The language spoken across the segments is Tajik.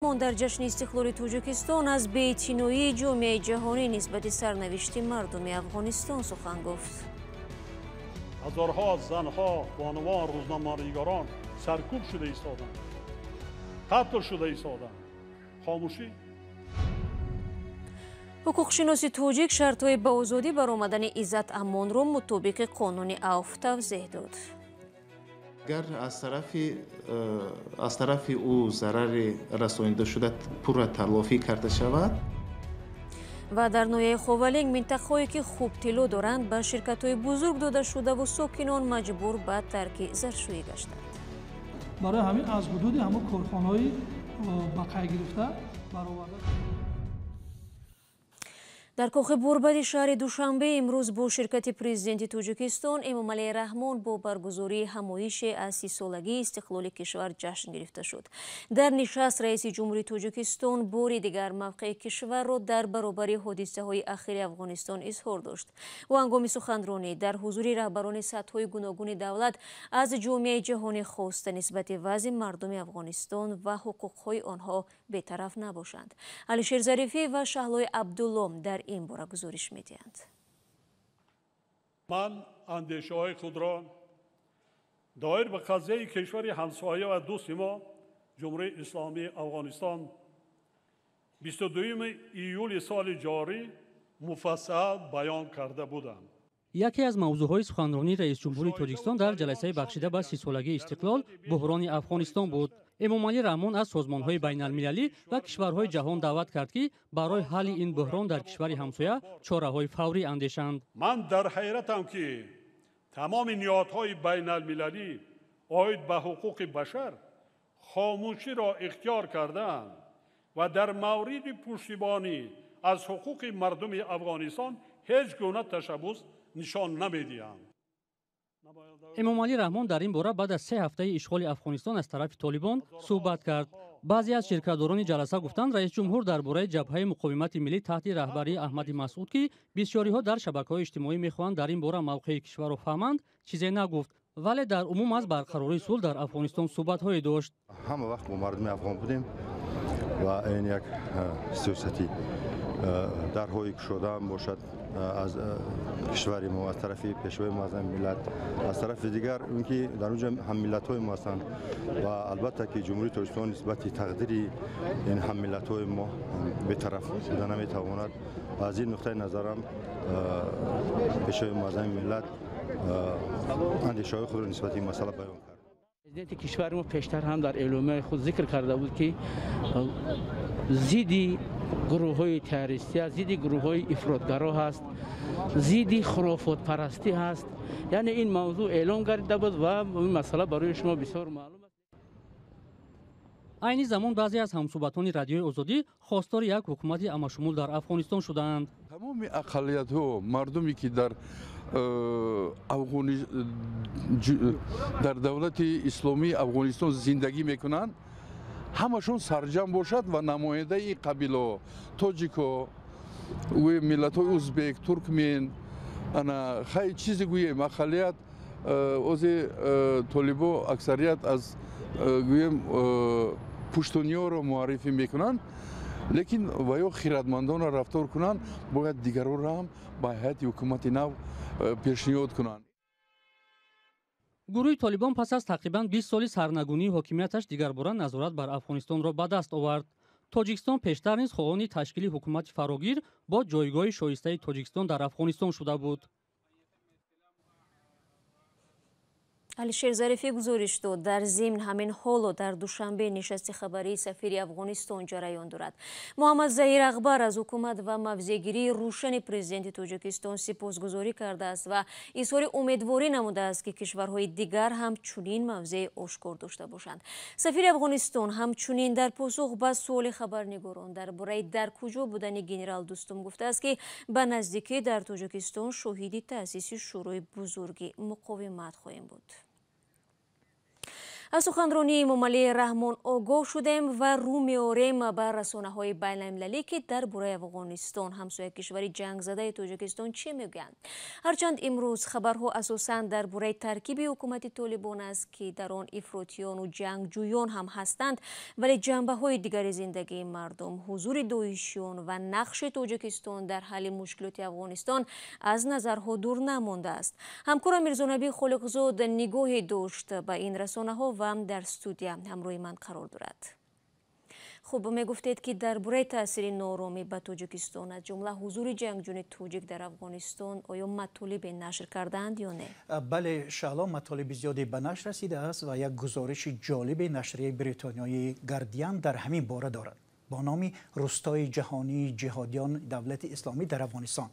Дар ҷашни истиқлоли Тоҷикистон аз беэътиноии ҷомеаи ҷаҳонӣ нисбати сарнавишти мардуми Афғонистон сухан гуфт. Ҳазорҳо занҳо, бонувон, рӯзноманигорон саркӯб шуда истоданд, қатл шуда истоданд. Хомӯшӣ. Ҳуқуқшиноси тоҷик шартҳои ба озодӣ баромадани Иззат Амонро мутобиқи қонуни Авф тавзеҳ дод. Агар аз тарафи ӯ зарари расонида шуда пурра талофӣ карда шавад. Ва дар ноҳияи Ховалинг минтақаҳое ки хуб тилло доранд ба ширкатҳои бузург дода шудаву сокинон маҷбур ба тарки заршӯӣ гаштанд. Барои ҳамин аз ҳудуди ҳамон корхонаҳои ба қайд гирифта бароварда. Дар кохи Бурбади шаҳри Душанбе имрӯз бо ширкати президенти Тоҷикистон Эмомалӣ Раҳмон бо баргузории ҳамоише аз 30-солагии истиқлоли кишвар ҷашн гирифта шуд. Дар нишаст раиси ҷумҳури Тоҷикистон бори дигар мавқеи кишварро дар баробари ҳодисаҳои ахири Афғонистон изҳор дошт. Ӯ ҳангоми суханронӣ дар ҳузури раҳбарони сатҳҳои гуногуни давлат аз ҷомеаи ҷаҳонӣ хоста нисбати вазъи мардуми Афғонистон ва ҳуқуқҳои онҳо бетараф набошанд. Алишер Зарифӣ ва Шаҳлои Абдулло дар ин бора гузориш медиҳанд. Ман андешаҳои худро доир ба қазияи кишвари ҳамсоя ва дӯсти мо Ҷумҳурии Исломии Афғонистон 22 июли соли ҷорӣ муфассал баён карда будам. Яке аз мавзӯъҳои суханронии раисҷумҳури Тоҷикистон дар ҷаласаи бахшида ба 30-солагии истиқлол буҳрони Афғонистон буд. Эмомалӣ Раҳмон аз созмонҳои байналмилалӣ ва кишварҳои ҷаҳон даъват кард, ки барои ҳалли ин буҳрон дар кишвари ҳамсоя чораҳои фаврӣ андешанд. Ман дар ҳайратам, ки тамоми ниҳодҳои байналмилалӣ оид ба ҳуқуқи башар хомӯширо ихтиёр кардаанд ва дар мавриди пуштибонӣ аз ҳуқуқи мардуми Афғонистон ҳеҷ гуна ташаббус нишон намедиҳанд. Эмомалӣ Раҳмон дар ин бора баъд аз 3 ҳафтаи ишғоли Афғонистон аз тарафи Толибон суҳбат кард. Баъзе аз ширкатдорони ҷаласа гуфтанд, раисҷумҳур дар бораи ҷабҳаи муқовимати миллӣ таҳти раҳбарии Аҳмади Масъуд, ки бисёриҳо дар шабакаҳои иҷтимоӣ мехоҳанд дар ин бора мавқеи кишварро фаҳманд, чизе нагуфт, вале дар умум аз барқарории сулҳ дар Афғонистон суҳбатҳое дошт. Ҳама вақт бо мардуми афғон будем ва ин як сиёсати дарҳои кушодаам бошад аз кишвари мо, аз тарафи пешвои муаззами миллат, аз тарафи дигар он ки дар онҷо ҳаммиллатҳои мо ҳастанд ва албатта ки Ҷумҳурии Тоҷикистон нисбати тақдири ин ҳаммиллатҳои мо бетараф буда наметавонад. Аз ин нуқтаи назарам пешвои муаззами миллат андешаҳои худро нисбати ин масъала баён кард. Президенти кишвари мо пештар ҳам дар эъломияи худ зикр карда буд, ки зидди гурӯҳҳои террористӣ аст, зидди гурӯҳҳои ифротгаро ҳаст, зидди хурофотпарастӣ ҳаст. Яъне ин мавзӯъ эълон гардида буд ва ин масъала барои шумо бисёр маълум аст. Айни замон баъзе аз ҳамсӯҳбатони Радиои Озодӣ хостори як ҳукумати амашумул дар Афғонистон шудаанд. Тамоми ақаллиятҳо, мардуме ки дар давлати исломии Афғонистон зиндагӣ мекунанд, ҳамашон сарҷам бошад ва намояндаи қабилаҳо, тоҷико, миллатҳои узбек, туркмен, ана хай чизе гӯем, ақаллият ози толибо аксарият аз гӯем пуштуниёро муаррифӣ мекунанд, лекин ва ё хиратмандонро рафтор кунанд, бояд дигаронро ҳам ба ҳайати ҳукумати нав пешниҳод кунанд. Гурӯҳи Толибон пас аз тақрибан 20 соли сарнагунии ҳокимияташ дигарбора назорат бар Афғонистонро ба даст овард. Тоҷикистон пештар низ хоҳони ташкили ҳукумати фарогир бо ҷойгоҳи шоистаи Тоҷикистон дар Афғонистон шуда буд. Алишер Зарифӣ гузориш дод. Дар зимн ҳамин ҳоло дар Душанбе нишасти хабарии сафири Афғонистон ҷараён дорад. Муҳаммад Заҳир Акбар аз ҳукумат ва мавзеъгирии рӯшани президенти Тоҷикистон сипосгузорӣ кардааст ва изҳори умедворӣ намудааст, ки кишварҳои дигар ҳам чунин мавзеи ошкор дошта бошанд. Сафири Афғонистон ҳамчунин дар посух ба суоли хабарнигорон дар бораи дар куҷо будани генерал Дустум гуфтааст, ки ба наздикӣ дар Тоҷикистон шоҳиди таъсиси Шӯрои бузурги муқовимат хоҳем буд. Аз суханронии Эмомалӣ Раҳмон огоҳ шудем ва рӯ меорем ба расонаҳои байналмилалӣ, ки дар бораи Афғонистон, ҳамсоя кишвари ҷангзадаи Тоҷикистон, чӣ мегӯянд. Ҳарчанд имрӯз хабарҳо асосан дар бораи таркиби ҳукумати Толибон аст, ки дар он ифротиёну ҷангҷӯён ҳам ҳастанд, вале ҷанбаҳои дигари зиндагии мардум, ҳузури доишиён ва нақши Тоҷикистон дар ҳалли мушкилоти Афғонистон аз назарҳо дур намондааст. Ҳамкорам Мирзонабӣ Холиқзод нигоҳе дошт ба ин расонаҳо ва дар студия ҳамроҳи ман қарор дорад. Хуб, мегуфтед, ки дар бораи таъсири нооромӣ ба Тоҷикистон, аз ҷумла ҳузури ҷангҷӯни тоҷик дар Афғонистон, оё матолибе нашр кардаанд ё не? Бале, Шаҳло, матолиби зиёде ба нашр расидааст ва як гузориши ҷолиби нашрияи бритониёи Гардиан дар ҳамин бора дорад бо номи «Рустои ҷаҳонии ҷиҳодиён давлати исломӣ дар Афғонистон».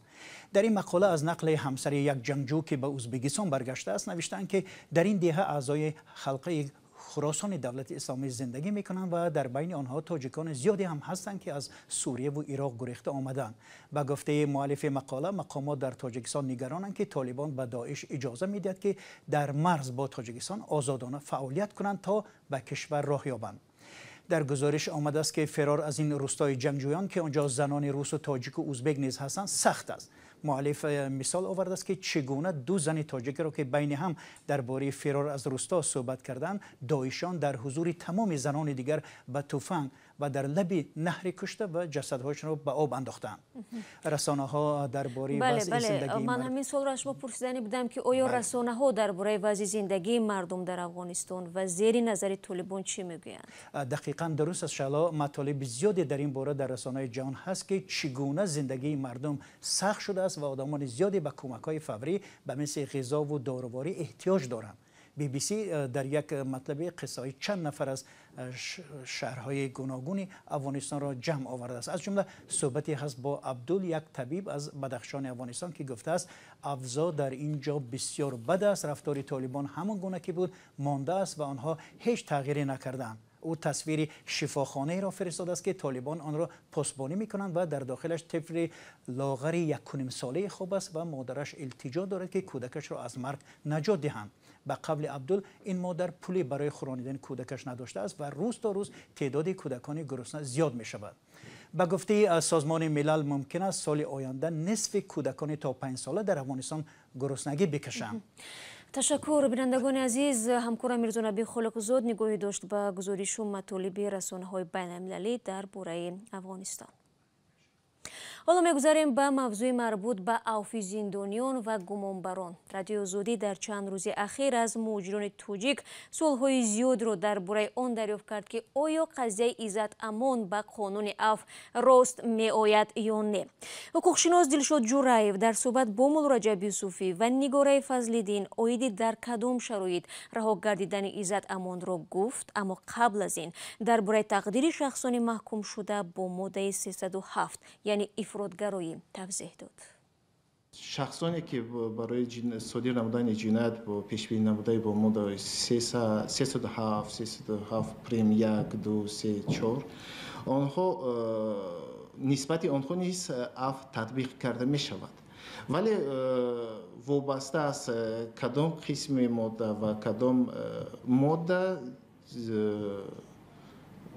Дар ин мақола аз нақли ҳамсари як ҷангҷӯ, ки ба Ӯзбекистон баргаштааст, навиштаанд, ки дар ин деҳа аъзои халқаи Хуросони давлати исломӣ зиндагӣ мекунанд ва дар байни онҳо тоҷикони зиёде ҳам ҳастанд, ки аз Сурияву Ироқ гурехта омаданд. Ба гуфтаи муаллифи мақола, мақомот дар Тоҷикистон нигаронанд, ки Толибон ба Доиш иҷоза медиҳад, ки дар марз бо Тоҷикистон озодона фаъолият кунанд, то ба кишвар роҳ ёбанд. Дар гузориш омадааст, ки фирор аз ин рустои ҷангҷӯён, ки онҷо занони русу тоҷику узбек низ ҳастанд, сахт аст. Муаллиф мисол овардааст, ки чӣ гуна ду зани тоҷикиро, ки байни ҳам дар бораи фирор аз русто суҳбат карданд, доишон дар ҳузури тамоми занони дигар ба туфанг ва дар лаби наҳри кушта ва ҷасадҳояшонро ба об андохтаанд. Расонаҳо дар бораи вазъи зиндагии ман ҳамин суолро аз шумо пурсидани будам, ки оё расонаҳо дар бораи вазъи зиндагии мардум дар Афғонистон ва зери назари Толибон чӣ мегӯянд? Дақиқан дуруст аст, Шаҳло. Матолиби зиёде дар ин бора дар расонаҳои ҷаҳон ҳаст, ки чӣ гуна зиндагии мардум сахт шудааст ва одамони зиёде ба кӯмакҳои фаврӣ ба мисли ғизову доруворӣ эҳтиёҷ доранд. BBC дар як матлаби қиссаҳои чанд нафар аз шаҳрҳои гуногуни Афғонистонро ҷамъ овардааст. Аз ҷумла суҳбате ҳаст бо Абдул, як табиб аз Бадахшони Афғонистон, ки гуфтааст, авзоъ дар ин ҷо бисёр бад аст, рафтори Толибон ҳамон гуна ки буд мондааст ва онҳо ҳеҷ тағйире накардаанд. Ӯ тасвири шифохонаеро фиристодааст, ки Толибон онро посбонӣ мекунанд ва дар дохилаш тифли лоғари 1.5 солаи хоб аст ва модараш илтиҷо дорад, ки кӯдакашро аз марг наҷот диҳанд. Ба қавли Абдул, ин модар пуле барои хӯронидани кӯдакаш надоштааст ва рӯз то рӯз теъдоди кӯдакони гурусна зиёд мешавад. Ба гуфтаи Созмони Милал, мумкин аст соли оянда нисфи кӯдакони то 5 сола дар Афғонистон гуруснагӣ бикашанд. Ташаккур, бинандагони азиз. Ҳамкорам Мирзонаби Холиқзод нигоҳе дошт ба гузоришу матолиби расонаҳои байналмилалӣ дар бораи Афғонистон. Ҳоло мегузарем ба мавзӯи марбут ба авфи зиндониён ва гумонбарон. Радиои Озодӣ дар чанд рӯзи ахир аз муҳоҷирони тоҷик суолҳои зиёдро дар бораи он дарёфт кард, ки оё қазияи Иззат Амон ба қонуни авф рост меояд ё не. Ҳуқуқшинос Дилшод Ҷураев дар суҳбат бо Муллораҷаб Юсуфӣ ва Нигораи Фазлиддин оиди дар кадом шароит раҳо гардидани Иззат Амонро гуфт. Аммо қабл аз ин дар бораи тақдири шахсони маҳкумшуда бо моддаи 307, яъне ифротгароӣ, тавзеҳ дод. Шахсоне, ки барои содир намудани ҷиноят бо пешбинӣ намудаи бо моддаҳои 307, 307 прим 1, 2, 3, 4, онҳо нисбати онҳо низ афв татбиқ карда мешавад, вале вобаста аз кадом қисми модда ва кадом модда,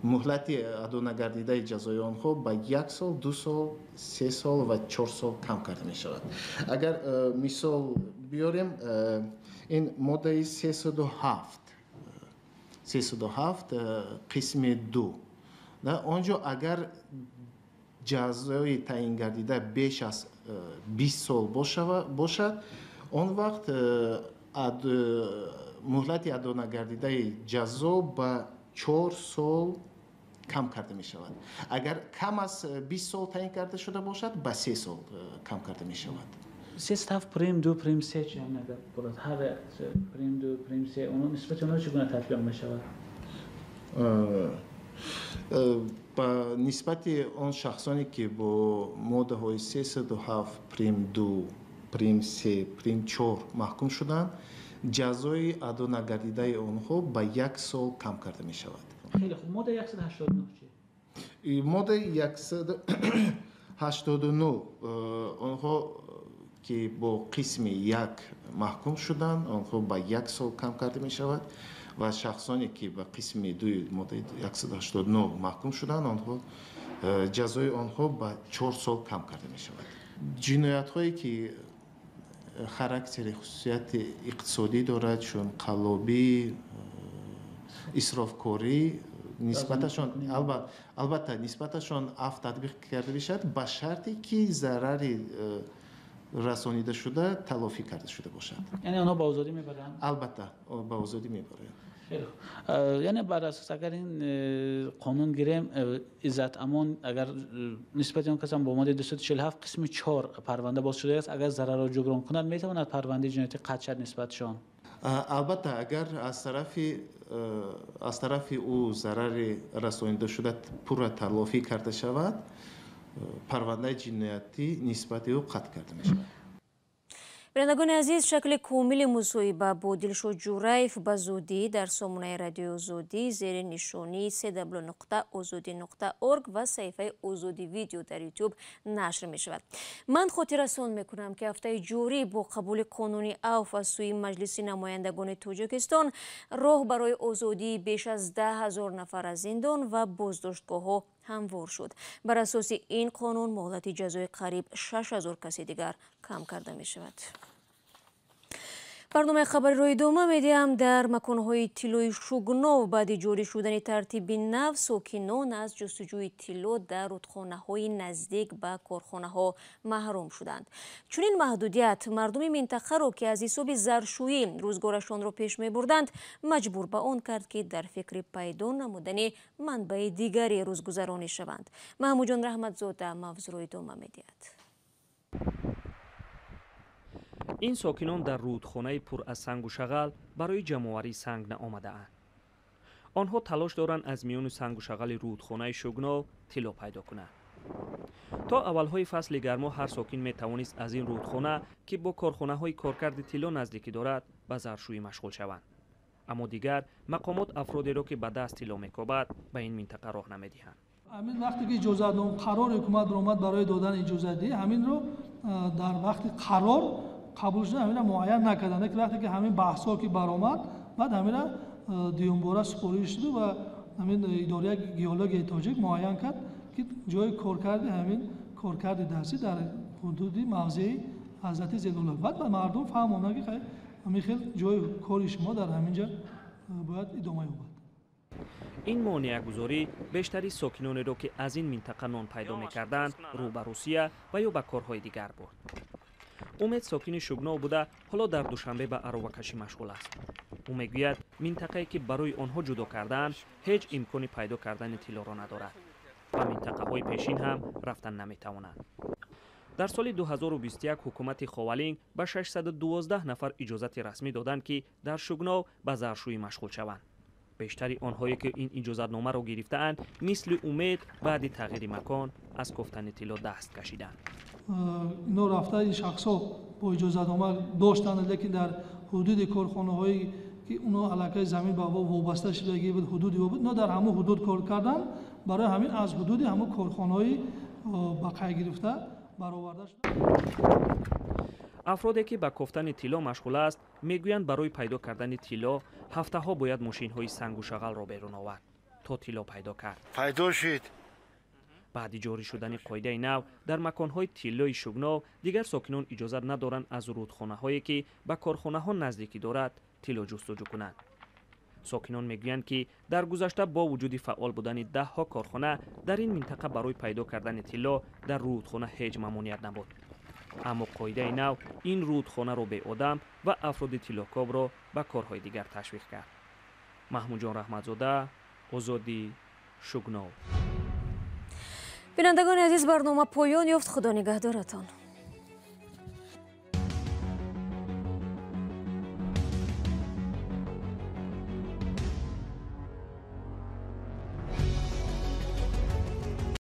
муҳлати адо нагардидаи ҷазои онҳо ба як сол, 2 сол, 3 сол ва 4 сол кам карда мешавад. Агар мисол биёрем, ин моддаи 307, 307 қисми 2, он ҷо агар ҷазои таъин гардида беш аз 20 сол бошад, он вақт муҳлати адо нагардидаи ҷазо ба 4 сол кам карда мешавад. Агар кам аз 20 сол таъин карда шуда бошад, ба 3 сол кам карда мешавад. 307 прим 2 прим 3 чӣ бурад? Ҳар прим 2, прим 3, оно нисбати онҳо чӣ гуна татбиқ мешавад? Ба нисбати он шахсоне, ки бо моддаҳои 307 прим 2, прим 3, прим 4 маҳкум шуданд, ҷазои адо нагардидаи онҳо ба як сол кам карда мешавад. Хеле хуб, моддаи 189 чӣ? Моддаи 189, онҳо ки бо қисми 1 маҳкум шуданд, онҳо ба як сол кам карда мешавад. Ва шахсоне ки ба қисми 2 моддаи 189 маҳкум шуданд, онҳо ҷазои онҳо ба 4 сол кам карда мешавад. Ҷиноятҳое ки характери хусусияти иқтисодӣ дорад, чун қаллобӣ, исрофкорӣ, нисбаташон албатта нисбаташон афв татбиқ карда мешавад ба шарте ки зарари расонида шуда талофӣ карда шуда бошад. Яъне онҳо ба озодӣ мебаранд? Албатта ба озодӣ мебаранд. Яъне бар асос агар ин қонун гирем, Иззат Амон агар нисбати он касам бо моддаи 247 қисми 4 парванда боз шудааст, агар зарарро ҷуброн кунад, метавонад парвандаи ҷиноятӣ қатъ шавад нисбатшон? Албатта агар аз тарафи ӯ зарари расонида шуда пурра талофӣ карда шавад, парвандаи ҷиноятӣ нисбати ӯ қатъ карда мешавад. Бинандагони азиз, шакли комили мусоҳиба бо Дилшод Ҷураев ба зудӣ дар сомонаи радиои Озодӣ зери нишонии cw.ozodi.org ва саҳифаи Озодӣ видео дар YouTube нашр мешавад. Ман хотиррасон мекунам, ки ҳафтаи ҷорӣ бо қабули қонуни авф аз сӯи Маҷлиси намояндагони Тоҷикистон роҳ барои озодии беш аз 10 000 нафар аз зиндон ва боздоштгоҳҳо ҳамвор шуд. Бар асоси ин қонун муҳлати ҷазои қариб 6 000 каси дигар кам карда мешавад. Барномаи хабариро идома медиҳам. Дар маконҳои тиллои Шугнов баъди ҷорӣ шудани тартиби нав сокинон аз ҷустуҷӯи тилло дар рудхонаҳои наздик ба корхонаҳо маҳрум шуданд. Чунин маҳдудият мардуми минтақаро, ки аз ҳисоби заршӯӣ рӯзгорашонро пеш мебурданд, маҷбур ба он кард, ки дар фикри пайдо намудани манбаи дигари рӯзгузаронӣ шаванд. Маҳмудҷон Раҳматзода мавзӯъро идома медиҳад. Ин сокинон дар рудхонаи пур аз сангу шағал барои ҷамъоварии санг наомадаанд. Онҳо талош доранд аз миёни сангу шағали рудхонаи Шугнов тилло пайдо кунанд. То аввалҳои фасли гармо ҳар сокин метавонист аз ин рудхона, ки бо корхонаҳои коркарди тилло наздикӣ дорад, ба заршӯӣ машғул шаванд. Аммо дигар мақомот афродеро, ки ба даст тилло мекобад, ба ин минтақа роҳ намедиҳанд. Ҳамин вақте ки иҷозатном қарори ҳукумат баромад барои додани иҷозатдиҳӣ, ҳаминро дар вақти қарор қабул шуда ҳаминро муайян накарданд. Лекин вақте ки ҳамин баҳсҳо ки баромад, баъд ҳаминро дуюмбора супориш шуду ва ҳамин идораи геологияи тоҷик муайян кард, ки ҷои коркарди ҳамин коркарди дарсӣ дар ҳудуди мавзеи Ҳазрати Зайнулло. Баъд ба мардум фаҳмонданд, ки ҳамин хел ҷои кори шумо дар ҳамин ҷо бояд идома ёбад. Ин монеагузорӣ бештари сокинонеро, ки аз ин минтақа нон пайдо мекарданд, рӯ ба Русия ва ё ба корҳои дигар бурд. Умед сокини Шугнов буда, ҳоло дар Душанбе ба аробакашӣ машғул аст. Ӯ мегӯяд, минтақае ки барои онҳо ҷудо кардаанд, ҳеҷ имкони пайдо кардани тиллоро надорад. Ба минтақаҳои пешин ҳам рафтан наметавонанд. Дар соли 2021 ҳукумати Ховалинг ба 612 нафар иҷозати расмӣ доданд, ки дар Шугнов ба заршӯӣ машғул шаванд. Бештари онҳое, ки ин иҷозатномаро гирифтаанд, мисли Умед баъди тағйири макон аз кофтани тилло даст кашиданд. Ино рафта ин шахсҳо бо иҷозатнома доштанд, лекин дар ҳудуди корхонаҳое ки оно аллакай замин ба вобаста шудагӣ буд, ҳудуди буд, ино дар ҳамон ҳудуд кор карданд. Барои ҳамин аз ҳудуди ҳамон корхонаҳои ба қайд гирифта бароварда шуд. Афроде, ки ба кофтани тилло машғул аст, мегӯянд барои пайдо кардани тилло ҳафтаҳо бояд мошинҳои сангу шағалро берун овард, то тилло пайдо кард. Пайдо шуд. Баъди ҷорӣ шудани қоидаи нав дар маконҳои тиллои Шугнов дигар сокинон иҷозат надоранд аз рудхонаҳое, ки ба корхонаҳо наздикӣ дорад, тилло ҷустуҷӯ кунанд. Сокинон мегӯянд, ки дар гузашта бо вуҷуди фаъол будани даҳҳо корхона дар ин минтақа барои пайдо кардани тилло дар рудхона ҳеҷ мамоният набуд. Аммо қоидаи нав ин рудхонаро беодам ва афроди тиллокобро ба корҳои дигар ташвиқ кард. Маҳмудҷон Раҳматзода, Озодӣ, Шугнов. Бинандагони азиз, барнома поён ёфт. Худо нигаҳдоратон.